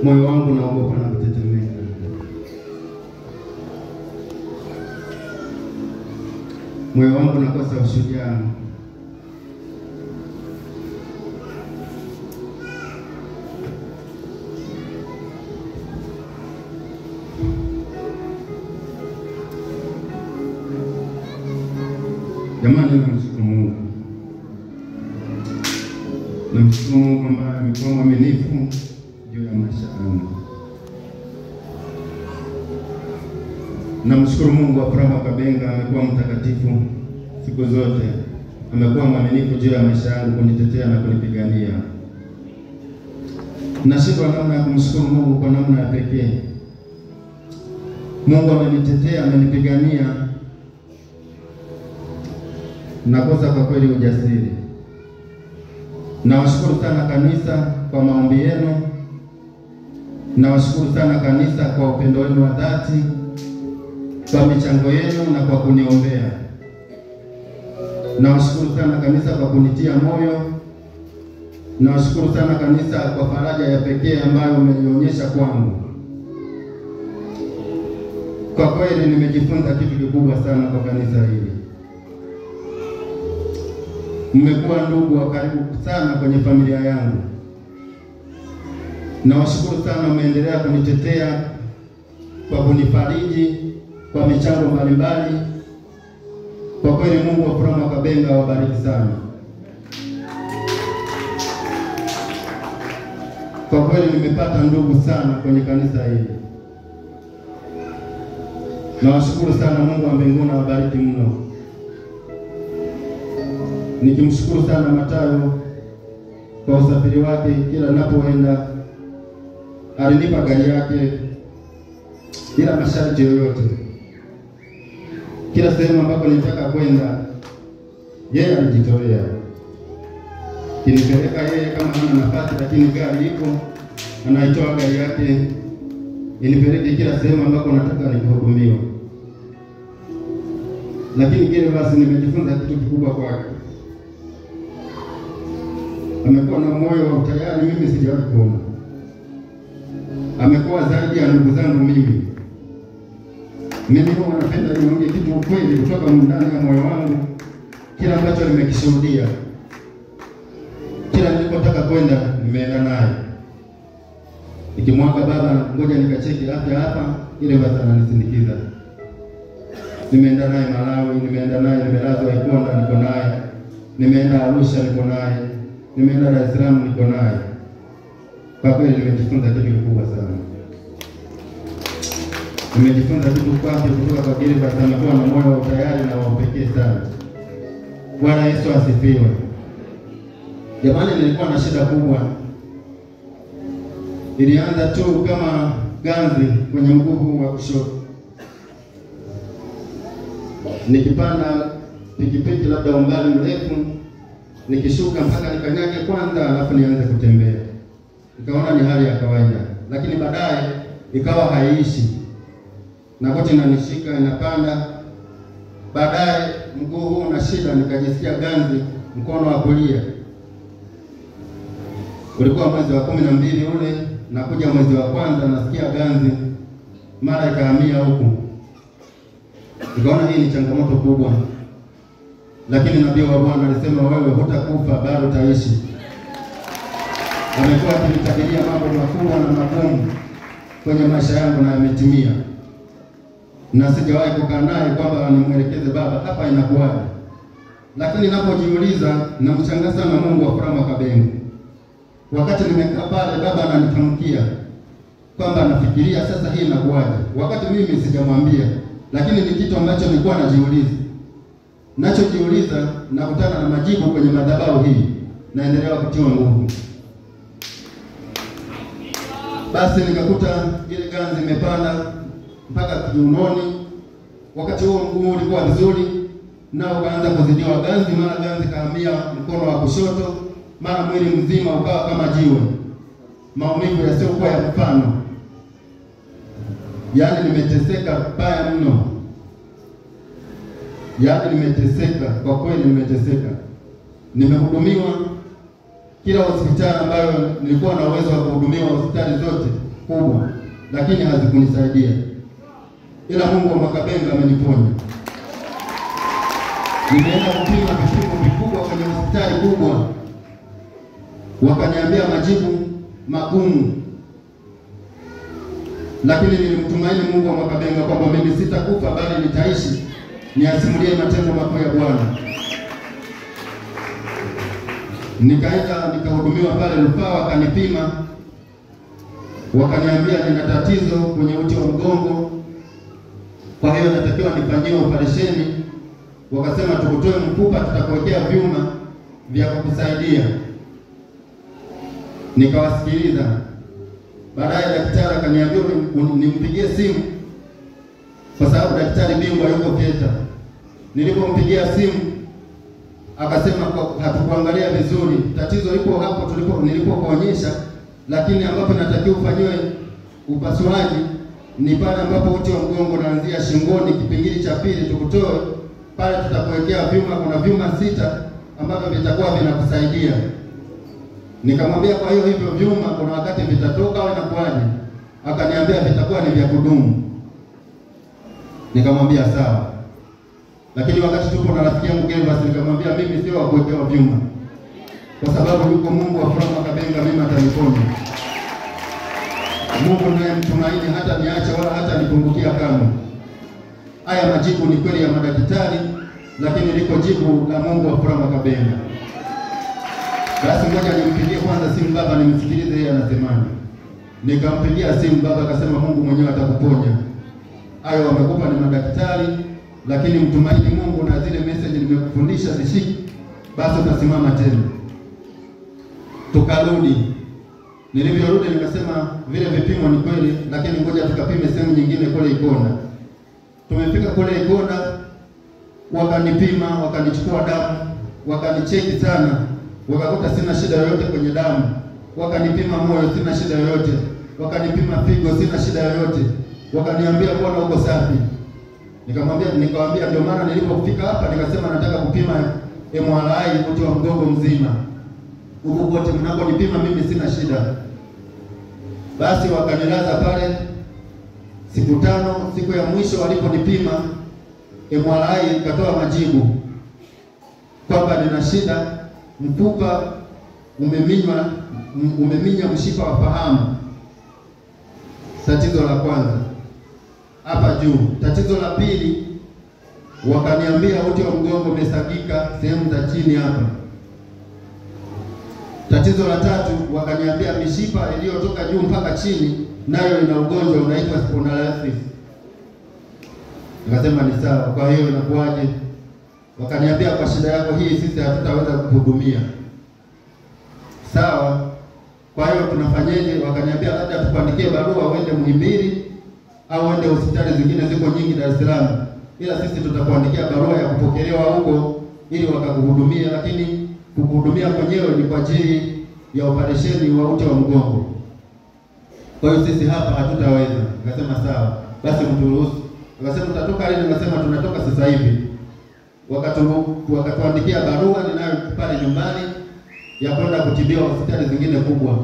Moyo wangu naogopa na kutetemeka. Moyo wangu nakosa ushujaa. Jamani, namshukuru Mungu. Namshukuru Mungu ambaye amekuwa mwaminifu juu ya maisha yangu. Namshukuru Mungu Abraham Kabenga amekuwa mtakatifu siku zote. Amekuwa mwaminifu juu ya maisha yangu, kunitetea na kunipigania. Nashindwa namna ya kumshukuru Mungu kwa namna ya pekee. Mungu amenitetea, amenipigania. Nakosa kwa kweli ujasiri. Nawashukuru sana kanisa kwa maombi yenu. Nawashukuru sana kanisa kwa upendo wenu wa dhati, kwa michango yenu na kwa kuniombea. Nawashukuru sana kanisa kwa kunitia moyo. Nawashukuru sana kanisa kwa faraja ya pekee ambayo mmenionyesha kwangu. Kwa kweli nimejifunza kitu kikubwa sana kwa kanisa hili. Mmekuwa ndugu wa karibu sana kwenye familia yangu. Nawashukuru sana, mmeendelea kunitetea kwa kunifariji kwa michango mbalimbali. Kwa kweli Mungu wa Abraham Kabenga awabariki sana. Kwa kweli nimepata ndugu sana kwenye kanisa hili. Nawashukuru sana, Mungu wa mbinguni awabariki mno. Nikimshukuru sana Matayo kwa usafiri wake kila ninapoenda. Alinipa gari yake bila masharti yoyote. Kila sehemu ambako nilitaka kwenda yeye alijitolea. Kinipeleka yeye kama hana nafasi, lakini gari iko, anaitoa gari yake inipeleke kila sehemu ambako nataka nikuhudumiwe. Lakini kile basi nimejifunza kitu kikubwa kwake. Amekuwa na moyo wa utayari, mimi sijawahi kuona. Amekuwa zaidi ya ndugu zangu mimi. Mimi huwa napenda niongee kitu ukweli kutoka ndani ya moyo wangu, kila ambacho nimekishuhudia. Kila nilipotaka kwenda nimeenda naye. Nikimwaga baba, ngoja nikacheki afya hapa, ile basi ananisindikiza. Nimeenda naye Malawi, nimeenda naye, nimelazwa Ikonda niko naye. Nimeenda Arusha niko naye. Nimeenda Dar es Salaam niko naye. Kwa kweli nimejifunza kitu kikubwa sana. Nimejifunza kitu kwake kutoka kwa Gilbert, amekuwa na moyo wa utayari na wa upekee sana. Bwana Yesu asifiwe. Jamani, nilikuwa na shida kubwa. Ilianza tu kama ganzi kwenye mguu wa kushoto. Nikipanda pikipiki labda umbali mrefu, nikishuka mpaka nikanyage kwanza alafu nianze kutembea. Nikaona ni hali ya kawaida, lakini baadaye ikawa haiishi. Na kote inanishika, inapanda. Baadaye mguu huu una shida, nikajisikia ganzi mkono wa kulia. Ulikuwa mwezi wa 12 ule, nakuja mwezi wa kwanza nasikia ganzi, mara ikahamia huku. Nikaona hii ni changamoto kubwa. Lakini nabii wa Bwana alisema wewe hutakufa bado utaishi. Amekuwa akinitabiria mambo makubwa na magumu kwenye maisha yangu na yametimia. Na sijawahi kukaa naye kwamba nimwelekeze baba hapa inakuwaje. Lakini ninapojiuliza namshangaa sana Mungu wa Abraham Kabenga. Wakati nimekaa pale baba ananitamkia kwamba anafikiria sasa hii inakuwaje, wakati mimi sijamwambia, lakini ni kitu ambacho nilikuwa najiuliza. Nachojiuliza nakutana na majibu kwenye madhabahu hii, naendelea kutiwa nguvu. Basi nikakuta ile ganzi imepanda mpaka kiunoni. Wakati huo mguu ulikuwa vizuri, na ukaanza kuzidiwa ganzi, mara ganzi kahamia mkono wa kushoto, mara mwili mzima ukawa kama jiwe. Maumivu yasiyokuwa ya mfano. Yaani nimeteseka baya mno. Yaani nimeteseka, kwa kweli nimeteseka. Nimehudumiwa kila hospitali ambayo nilikuwa na uwezo wa kuhudumiwa, hospitali zote kubwa, lakini hazikunisaidia. Ila Mungu wa Mwakabenga ameniponya. Nimeenda kupima vipimo vikubwa kwenye hospitali kubwa, wakaniambia majibu magumu, lakini nilimtumaini Mungu wa Mwakabenga kwamba mimi sitakufa bali nitaishi niasimulie matendo makuu ya Bwana. Nikaenda nikahudumiwa pale rufaa, wakanipima, wakaniambia nina tatizo kwenye uti wa mgongo, kwa hiyo natakiwa nifanyiwe operesheni. Wakasema tukutoe mfupa, tutakuwekea vyuma vya kukusaidia. Nikawasikiliza. Baadaye daktari akaniambia nimpigie simu kwa sababu daktari bingwa yuko Keta. Nilipompigia simu akasema hatukuangalia vizuri, tatizo liko hapo nilipokuonyesha, lakini ambapo natakiwa ufanyiwe upasuaji ni pale ambapo uti wa mgongo unaanzia shingoni, kipingili cha pili tukutoe pale, tutakuwekea vyuma, kuna vyuma 6 ambavyo vitakuwa vinakusaidia. Nikamwambia kwa hiyo hivyo vyuma kuna wakati vitatoka au inakuwaje? Akaniambia vitakuwa ni vya kudumu. Nikamwambia sawa. Lakini wakati tupo na rafiki yangu Gervas, nikamwambia mimi sio wa kuwekewa vyuma, kwa sababu yuko Mungu wa Furaha Mwakabenga, mimi ataniponya. Mungu naye mtumaini, hata niacha wala hata nipungukia kamwe. Haya majibu ni kweli ya madaktari, lakini liko jibu la Mungu wa Furaha Mwakabenga. Basi ngoja nimpigie kwanza simu baba nimsikilize yeye anasemaje. Nikampigia simu baba, akasema Mungu mwenyewe atakuponya. Hayo wamekupa ni madaktari, lakini mtumaini Mungu na zile message nimekufundisha zishiki, basi utasimama tena. Tukarudi. Nilivyorudi nikasema vile vipimo ni kweli, lakini ngoja tukapime sehemu nyingine kule Ikonda. Tumefika kule Ikonda, wakanipima, wakanichukua damu, wakanicheki sana, wakakuta sina shida yoyote kwenye damu. Wakanipima moyo, sina shida yoyote. Wakanipima figo, sina shida yoyote. Wakaniambia bwana uko safi. Nikamwambia ndio maana nilipofika hapa nikasema nataka kupima MRI uti wa mgongo mzima. Huko kote mnaponipima mimi sina shida. Basi wakanilaza pale siku 5. Siku ya mwisho waliponipima MRI ikatoa majibu kwamba nina shida, mfupa umeminywa mshipa wa fahamu. Tatizo la kwanza hapa juu. Tatizo la pili wakaniambia uti wa mgongo umesagika sehemu za chini hapa. Tatizo la tatu wakaniambia mishipa iliyotoka juu mpaka chini nayo ina ugonjwa unaitwa spondylitis. Nikasema ni sawa, kwa hiyo inakuwaje? Wakaniambia kwa shida yako hii sisi hatutaweza kukuhudumia. Sawa, kwa hiyo tunafanyeje? Wakaniambia labda tukuandikie barua uende Muhimbili au uende hospitali zingine ziko nyingi Dar es Salaam, ila sisi tutakuandikia barua ya kupokelewa huko ili wakakuhudumia, lakini kukuhudumia kwenyewe ni kwa ajili ya operesheni wa uti wa mgongo. Kwa hiyo sisi hapa hatutaweza. Nikasema sawa, basi mturuhusu. Wakasema tutatoka lini? Nikasema tunatoka sasa hivi. Wakatuandikia barua ninayo pale nyumbani ya kwenda kutibiwa hospitali zingine kubwa.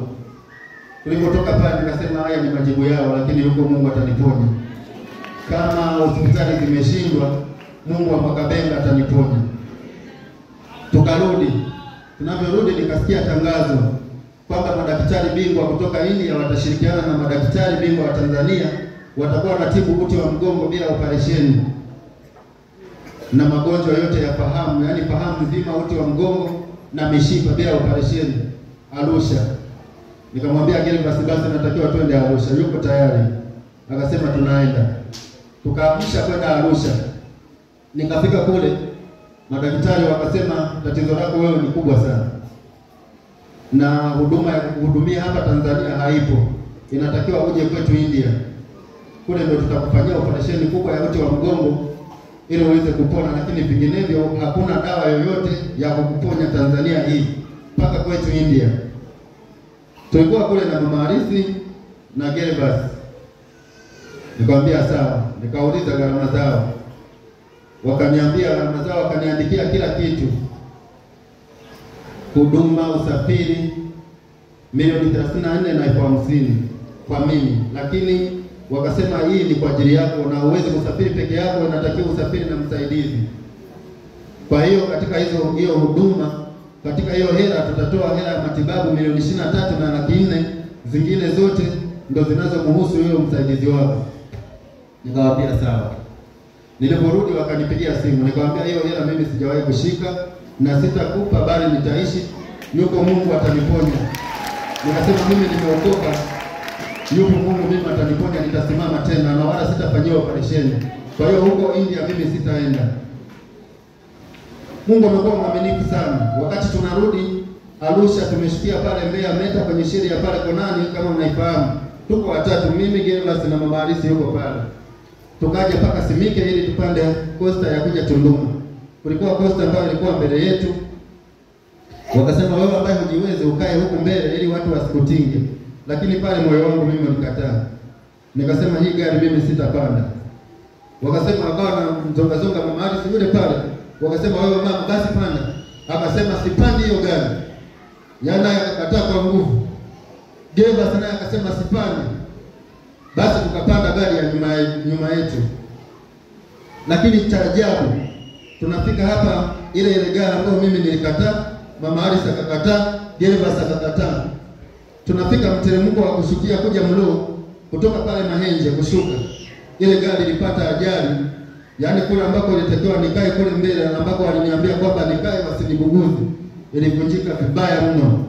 Tulipotoka pale nikasema haya ni majibu yao, lakini yuko Mungu ataniponya. Kama hospitali zimeshindwa, Mungu wa Mwakabenga ataniponya. Tukarudi. Tunavyorudi nikasikia tangazo kwamba madaktari bingwa kutoka India watashirikiana na madaktari bingwa wa Tanzania, watakuwa wanatibu uti wa mgongo bila operesheni na magonjwa yote ya fahamu, yani fahamu nzima, uti wa mgongo na mishipa bila operesheni, Arusha. Nikamwambia Gervas, basi natakiwa twende Arusha, yuko tayari. Akasema tunaenda. Tukaamsha kwenda Arusha. Nikafika kule, madaktari wakasema tatizo lako wewe ni kubwa sana, na huduma ya kuhudumia hapa Tanzania haipo, inatakiwa uje kwetu India. Kule ndio tutakufanyia operesheni kubwa ya uti wa mgongo ili uweze kupona, lakini vinginevyo hakuna dawa yoyote ya kukuponya Tanzania hii mpaka kwetu India. Tulikuwa kule na Mama Harisi na Gervas. Nikamwambia sawa, nikauliza gharama zao. Wakaniambia gharama zao, wakaniandikia kila kitu. Huduma, usafiri milioni 34,050. kwa mimi, lakini wakasema hii ni kwa ajili yako na uweze kusafiri peke yako, unatakiwa usafiri na msaidizi. Kwa hiyo katika hiyo huduma, katika hiyo hela tutatoa hela ya matibabu 23,400,000, zingine zote ndo zinazomhusu yule msaidizi wako. Nikamwambia sawa. Niliporudi wakanipigia simu, nikamwambia hiyo hela mimi sijawahi kushika na sitakupa, bali nitaishi, yuko Mungu ataniponya. Nikasema mimi nimeokoka, yupo Mungu mimi ataniponya, nitasimama tena na wala sitafanyiwa operesheni. Kwa hiyo huko India mimi sitaenda. Mungu amekuwa mwaminifu sana. Wakati tunarudi Arusha, tumeshikia pale Mbeya Meta kwenye sheria pale Konani, kama mnaifahamu. Tuko watatu, mimi Gervas na mama Alisi yuko pale. Tukaja paka Simike ili tupande costa ya kuja Tunduma. Kulikuwa costa ambayo ilikuwa mbele yetu. Wakasema wewe ambaye hujiwezi ukae huku mbele ili watu wasikutinge. Lakini pale moyo wangu mimi ulikataa. Nikasema hii gari mimi sitapanda. Wakasema akawa na mzonga zonga mama Alisi yule pale. Wakasema wewe mama basi panda. Akasema sipandi hiyo gari. Yana akakataa kwa nguvu. Gervas naye akasema sipandi. Basi tukapanda gari ya nyuma yetu. Lakini cha ajabu, tunafika hapa ile gari ambayo mimi nilikataa, mama Alisi akakataa, Gervas akakataa. Tunafika mteremko wa kushukia kuja Mlo kutoka pale Mahenje kushuka. Ile gari ilipata ajali. Yaani kule ambako nilitakiwa nikae kule mbele na ambako waliniambia kwamba nikae wasinibuguzi, ilivunjika vibaya mno.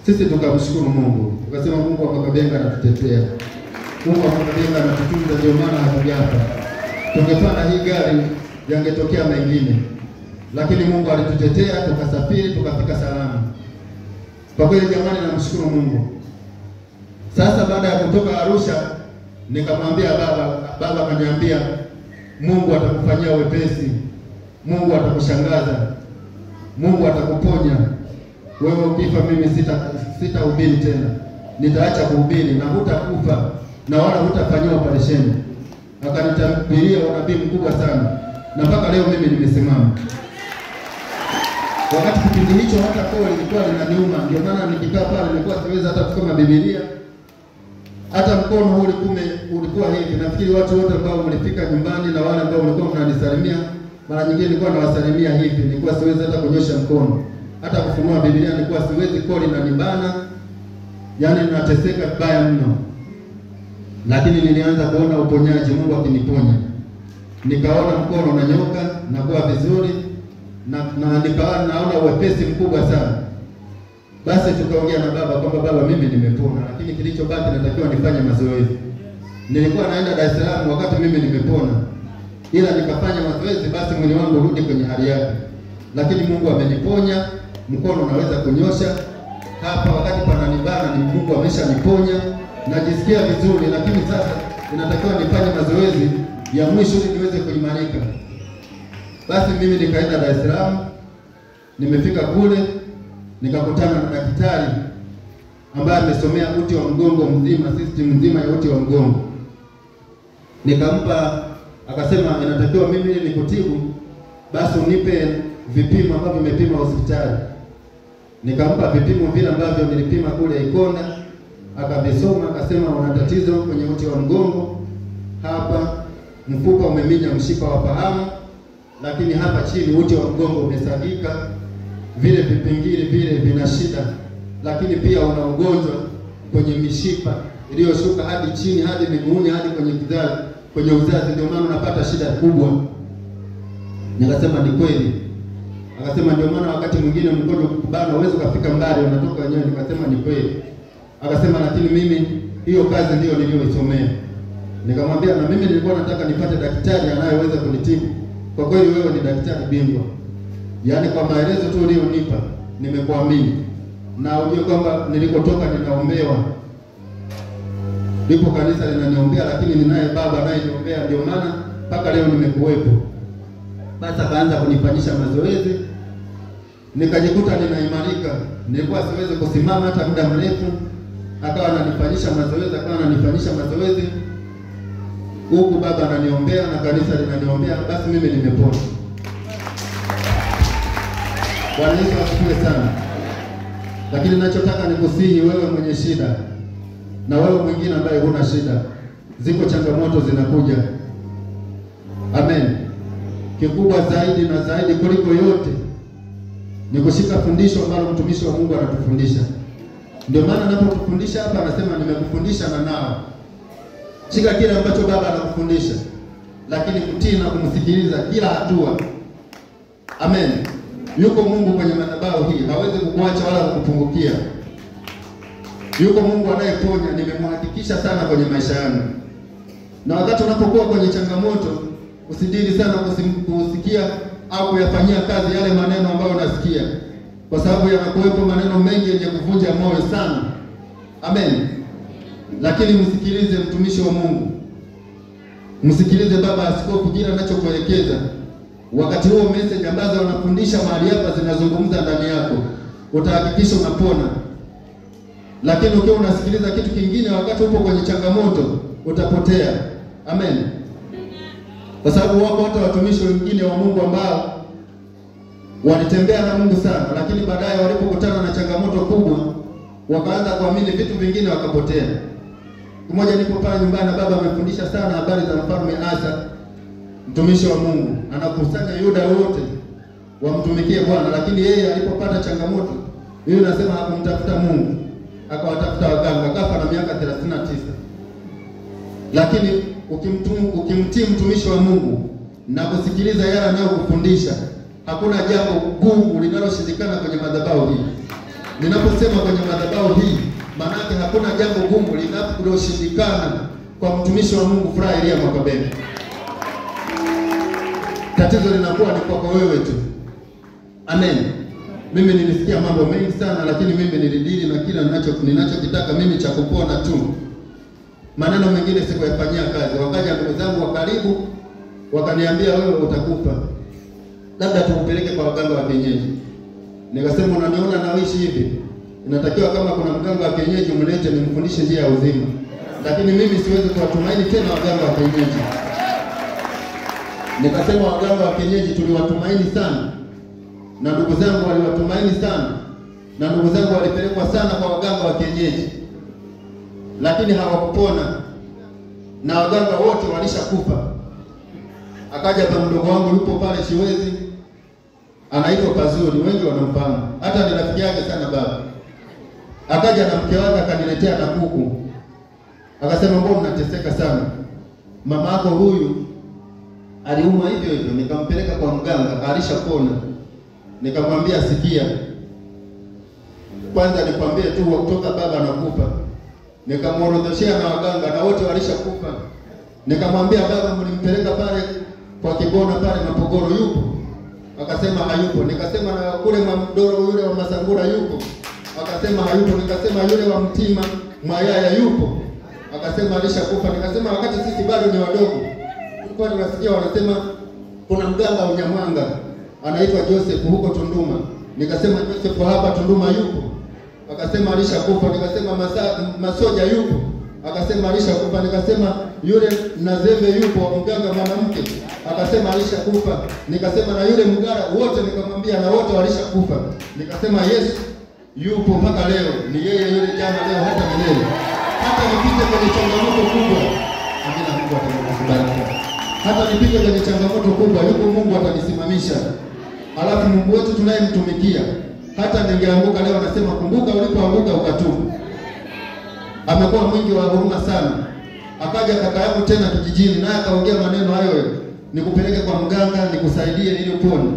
Sisi tukamshukuru Mungu. Tukasema Mungu wa Makabenga anatutetea. Mungu wa Makabenga anatutunza, ndio maana hatujafa. Tungepanda hii gari yangetokea mengine. Lakini Mungu alitutetea, tukasafiri, tukafika salama. Kwa kweli jamani, namshukuru Mungu. Sasa baada ya kutoka Arusha nikamwambia baba akaniambia Mungu atakufanyia wepesi. Mungu atakushangaza. Mungu atakuponya. Wewe ukifa mimi sitahubiri tena. Nitaacha kuhubiri na hutakufa na wala hutafanyiwa operesheni. Akanitabiria unabii mkubwa sana. Na mpaka leo mimi nimesimama. Wakati kipindi hicho hata koo lilikuwa linaniuma, ndio maana nikikaa pale nilikuwa siwezi hata kusoma Biblia. Hata mkono huu ulikuwa hivi. Nafikiri watu wote ambao mlifika nyumbani na wale ambao mlikuwa mnanisalimia, mara nyingine nilikuwa nawasalimia hivi, nilikuwa siwezi hata kunyosha mkono. Hata kufunua Biblia nilikuwa siwezi, koo linanibana. Yaani nateseka vibaya mno. Lakini nilianza kuona uponyaji, Mungu akiniponya. Nikaona mkono unanyoka na kuwa vizuri na nikawa naona uwepesi mkubwa sana. Basi tukaongea na baba kwamba baba, mimi nimepona, lakini kilichobaki natakiwa nifanye mazoezi. Nilikuwa naenda Dar es Salaam wakati mimi nimepona, ila nikafanya mazoezi basi mwili wangu urudi kwenye hali yake. Lakini Mungu ameniponya, mkono unaweza kunyosha hapa wakati pananibana, ni Mungu ameshaniponya, najisikia vizuri, lakini sasa inatakiwa nifanye mazoezi ya mwisho ili niweze kuimarika. Basi mimi nikaenda Dar es Salaam. Nimefika kule nikakutana na daktari ambaye amesomea uti wa mgongo mzima, system nzima ya uti wa mgongo. Nikampa, akasema inatakiwa mimi ili nikutibu basi unipe vipimo ambavyo nimepima hospitali. Nikampa vipimo vile ambavyo nilipima kule Ikonda, akavisoma, akasema una tatizo kwenye uti wa mgongo hapa, mfupa umeminya mshipa wa fahamu, lakini hapa chini uti wa mgongo umesagika, vile vipingili vile vina shida, lakini pia una ugonjwa kwenye mishipa iliyoshuka hadi chini hadi miguuni hadi kwenye kizazi, kwenye uzazi, ndio maana unapata shida kubwa. Nikasema ni kweli. Akasema ndio maana wakati mwingine mkojo kukubana huwezi kufika mbali, unatoka wenyewe. Nikasema ni kweli. Akasema lakini mimi hiyo kazi ndio niliyoisomea. Nikamwambia na mimi nilikuwa nataka nipate daktari anayeweza kunitibu. Kwa kweli wewe ni daktari bingwa. Yaani kwa maelezo tu ulionipa nimekuamini. Na ujue kwamba nilikotoka ninaombewa. Ndipo kanisa linaniombea, lakini ninaye baba anayeniombea, ndio maana mpaka leo nimekuwepo. Basi akaanza kunifanyisha mazoezi, nikajikuta ninaimarika. Nilikuwa siwezi kusimama hata muda mrefu, akawa ananifanyisha mazoezi, akawa ananifanyisha mazoezi huku baba ananiombea na kanisa linaniombea, basi mimi nimepona. Bwana Yesu asifiwe sana. Lakini ninachotaka nikusihi wewe mwenye shida, Na wewe mwingine ambaye huna shida, ziko changamoto zinakuja. Amen. Kikubwa zaidi na zaidi kuliko yote ni kushika fundisho ambalo mtumishi wa Mungu anatufundisha. Ndio maana anapotufundisha hapa anasema nimekufundisha na nao. Shika kile ambacho baba anakufundisha, lakini mtii na kumsikiliza kila hatua. Amen. Yuko Mungu kwenye madhabahu hii, hawezi kukuacha wala kukupungukia. Yuko Mungu anayeponya, nimemhakikisha sana kwenye maisha yangu. Na wakati unapokuwa kwenye changamoto, usidili sana kusikia au kuyafanyia kazi yale maneno ambayo unasikia, kwa sababu yanakuwepo maneno mengi yenye kuvunja moyo sana. Amen. Lakini msikilize mtumishi wa Mungu, msikilize baba askofu kile anachokuelekeza. Wakati huo message ambazo wanafundisha mahali hapa zinazungumza ndani yako, utahakikisha unapona. Lakini ukiwa unasikiliza kitu kingine wakati upo kwenye changamoto, utapotea. Amen. Kwa sababu wako hata watumishi wengine wa Mungu ambao walitembea na Mungu sana, lakini baadaye walipokutana na changamoto kubwa wakaanza kuamini vitu vingine wakapotea. Mmoja nipo pale nyumbani na baba amefundisha sana habari za mfalme Asa, mtumishi wa Mungu, anakusanya Yuda wote wamtumikie Bwana, lakini yeye alipopata changamoto, yeye anasema hakumtafuta Mungu, akawatafuta waganga, akafa na miaka 39. Lakini ukimtii mtumishi wa Mungu na kusikiliza yale anayokufundisha, hakuna jambo gumu linaloshindikana kwenye madhabahu hii. Ninaposema kwenye madhabahu hii, maana yake hakuna jambo gumu linaloshindikana kwa mtumishi wa Mungu Furaha Elia Mwakabembe. Tatizo linakuwa ni kwako wewe tu. Amen. Mimi nilisikia mambo mengi sana, lakini mimi nilidili na kila ninachokitaka mimi cha kupona tu. Maneno mengine sikuyafanyia kazi. Wakaja ndugu zangu wa karibu wakaniambia, wewe utakufa, labda tukupeleke kwa waganga wa kienyeji. Nikasema, unaniona naishi hivi, inatakiwa kama kuna mganga wa kienyeji mlete nimfundishe njia ya uzima, lakini mimi siwezi kuwatumaini tena waganga wa kienyeji. Nikasema waganga wa kienyeji tuliwatumaini sana, na ndugu zangu waliwatumaini sana, na ndugu zangu walipelekwa sana kwa waganga wa kienyeji, lakini hawakupona, na waganga wote walishakufa. Akaja kwa mdogo wangu yupo pale Chiwezi, anaitwa Pazuri, wengi wanamfahamu, hata ni rafiki yake sana baba. Akaja na mke wake akaniletea na kuku, akasema mbona mnateseka sana, mama yako huyu aliumwa hivyo hivyo, nikampeleka kwa mganga alishapona. Nikamwambia sikia, kwanza nikwambie tu kutoka baba anakufa. Nikamworodheshea na waganga na wote walishakufa. Nikamwambia baba, mlimpeleka pale kwa Kibona pale Mapogoro yupo? Akasema hayupo. Nikasema na kule Mdoro yule wa Masangura yupo? Akasema hayupo. Nikasema yule wa Mtima Mwayaya yupo? Akasema alishakufa. Nikasema wakati sisi bado ni wadogo, tulikuwa tunasikia wanasema kuna mganga wa Unyamwanga anaitwa Joseph huko Tunduma. Nikasema Joseph hapa Tunduma yupo? Akasema alishakufa. Nikasema Masoja yupo? Akasema alishakufa. Nikasema yule Nazembe yupo, mganga mwanamke? Akasema alishakufa. Nikasema na yule Mgara, wote nikamwambia na wote walishakufa. Nikasema Yesu yupo mpaka leo, ni yeye yule jana leo hata milele. Hata nipite kwenye changamoto kubwa, amina, Mungu atanibariki. Hata nipite kwenye changamoto kubwa, yupo Mungu atanisimamisha. Alafu Mungu wetu tunayemtumikia, hata ningeanguka leo anasema kumbuka ulipoanguka ukatubu. Amekuwa mwingi wa huruma sana. Akaja kaka yangu tena kijijini, naye akaongea maneno hayo, nikupeleke kwa mganga nikusaidie ili upone.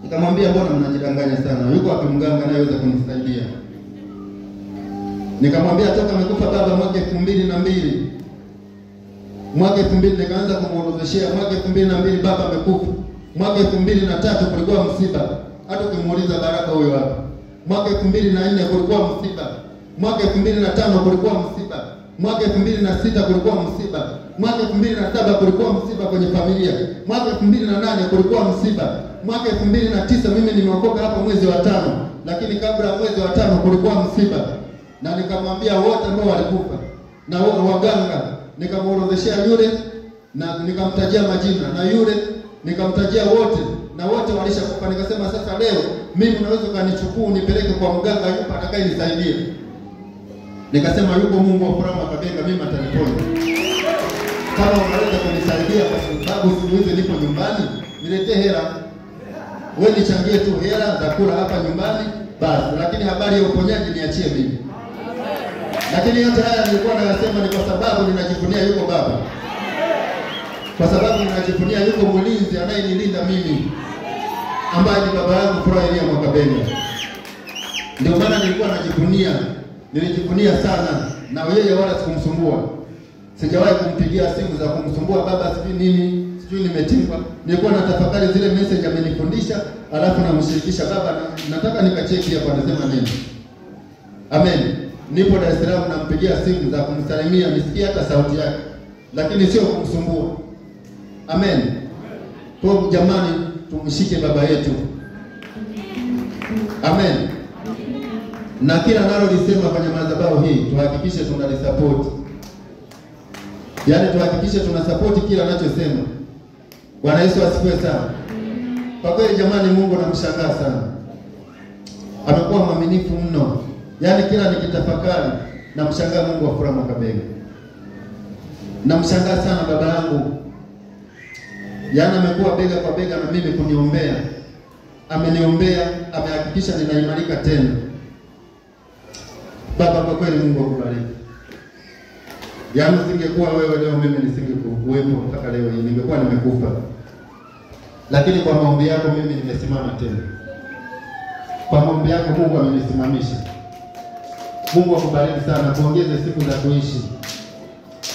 Nikamwambia mbona mnajidanganya sana, yuko wapi mganga anayeweza kunisaidia? Nikamwambia toka amekufa baba mwaka 2002. Mwaka 2000 nikaanza kumuorodheshea, mwaka 2002 baba amekufa. Mwaka 2003 kulikuwa msiba, hata ukimuuliza Baraka huyo hapa. Mwaka 2004 kulikuwa msiba. Mwaka 2005 kulikuwa msiba. Mwaka 2006 kulikuwa msiba. Mwaka 2007 kulikuwa msiba kwenye familia. Mwaka 2008 kulikuwa msiba. Mwaka 2009 mimi nimeokoka hapa mwezi wa 5, lakini kabla ya mwezi wa 5 kulikuwa msiba. Na nikamwambia wote ambao walikufa na waganga, nikamuorodheshea yule na nikamtajia majina na yule nikamtajia wote, na wote walishakufa. Nikasema sasa leo mimi unaweza kanichukua unipeleke kwa mganga yupo atakayenisaidia. Nikasema yuko Mungu wa Furaha Mwakabenga, mimi ataniponya. Kama unaweza kunisaidia, kwa sababu siku hizi nipo nyumbani, niletee hela. Wewe nichangie tu hela za kula hapa nyumbani basi, lakini habari ya uponyaji niachie mimi. Lakini yote haya nilikuwa nayasema ni kwa sababu ninajivunia yuko baba. Kwa sababu ninajivunia yuko mlinzi anayenilinda mimi, ambaye ni baba yangu Furaha Elia Mwakabenga. Ndio maana nilikuwa najivunia, nilijivunia sana, na yeye wala sikumsumbua. Sijawahi kumpigia simu za kumsumbua baba, sijui nini, sijui nimetingwa. Nilikuwa natafakari zile message amenifundisha, alafu namshirikisha baba, na nataka nikacheki hapa anasema nini. Amen. Nipo Dar es Salaam, nampigia simu za kumsalimia, nisikie hata sauti yake, lakini sio kumsumbua. Amen. Kwa jamani, tumshike baba yetu. Amen. Na kila nalolisema kwenye madhabahu hii tuhakikishe tunalisupport. Yaani tuhakikishe tunasupport kila anachosema. Bwana Yesu asifiwe sana. Kwa kweli jamani, Mungu namshangaa sana. Amekuwa mwaminifu mno. Yaani kila nikitafakari namshangaa Mungu wa Furaha Mwakabenga. Namshangaa sana baba yangu. Yaani amekuwa bega kwa bega na mimi kuniombea. Ameniombea, amehakikisha ninaimarika tena. Baba, kwa kweli Mungu akubariki. Yaani usingekuwa wewe leo mimi nisingekuwepo mpaka leo hii, ningekuwa nimekufa. Lakini kwa maombi yako mimi nimesimama tena. Kwa maombi yako Mungu amenisimamisha. Mungu akubariki sana, kuongeze siku za kuishi.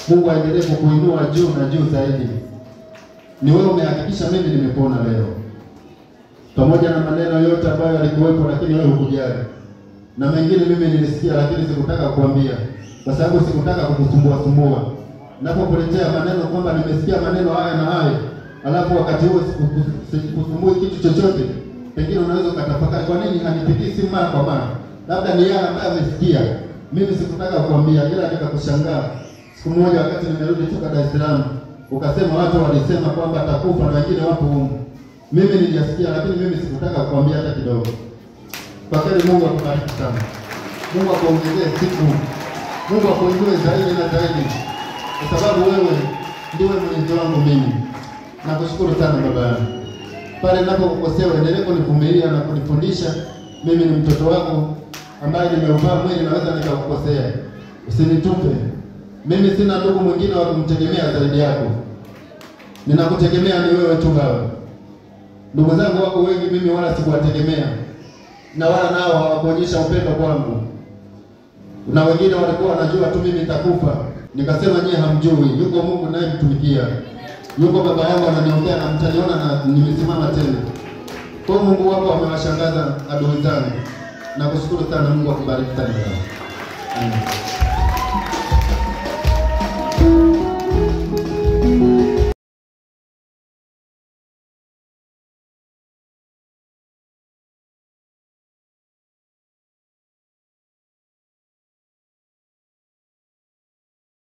Mungu aendelee kukuinua juu na juu zaidi. Ni wewe umehakikisha mimi nimepona leo. Pamoja na maneno yote ambayo yalikuwepo, lakini wewe hukujali. Na mengine mimi nilisikia, lakini sikutaka kuambia, kwa sababu sikutaka kukusumbua sumbua. Napokuletea maneno kwamba nimesikia maneno haya na haya, alafu wakati huo sikusumbui kitu chochote, pengine unaweza ukatafakari kwa nini hanipigii simu mara kwa mara. Labda ni yeye ambaye amesikia. Mimi sikutaka kuambia, ila nikakushangaa. Siku moja wakati nimerudi kutoka Dar es Salaam, ukasema watu walisema kwamba atakufa na wengine wapo humu. Mimi nilisikia, lakini mimi sikutaka kuambia hata kidogo. Kwa kweli Mungu akubariki sana. Mungu akuongezee siku. Mungu akuinue zaidi na zaidi. Kwa sababu wewe ndiwe mlinzi wangu mimi. Nakushukuru sana baba yangu. Pale ninapokukosea endelee kunivumilia na kunifundisha. Mimi ni mtoto wako ambaye nimeuvaa mwili, naweza nikakukosea. Usinitupe. Mimi sina ndugu mwingine wa kumtegemea zaidi yako. Ninakutegemea ni wewe tu baba. Ndugu zangu wako wengi, mimi wala sikuwategemea, na wala nao hawakuonyesha upendo kwangu. Na wengine walikuwa wanajua tu mimi nitakufa. Nikasema nyie hamjui, yuko Mungu naye mtumikia. Yuko baba yangu ananiombea na mtaniona na nimesimama tena. Kwa Mungu wako amewashangaza adui zangu. Nakushukuru sana, Mungu akubariki sana. Amen.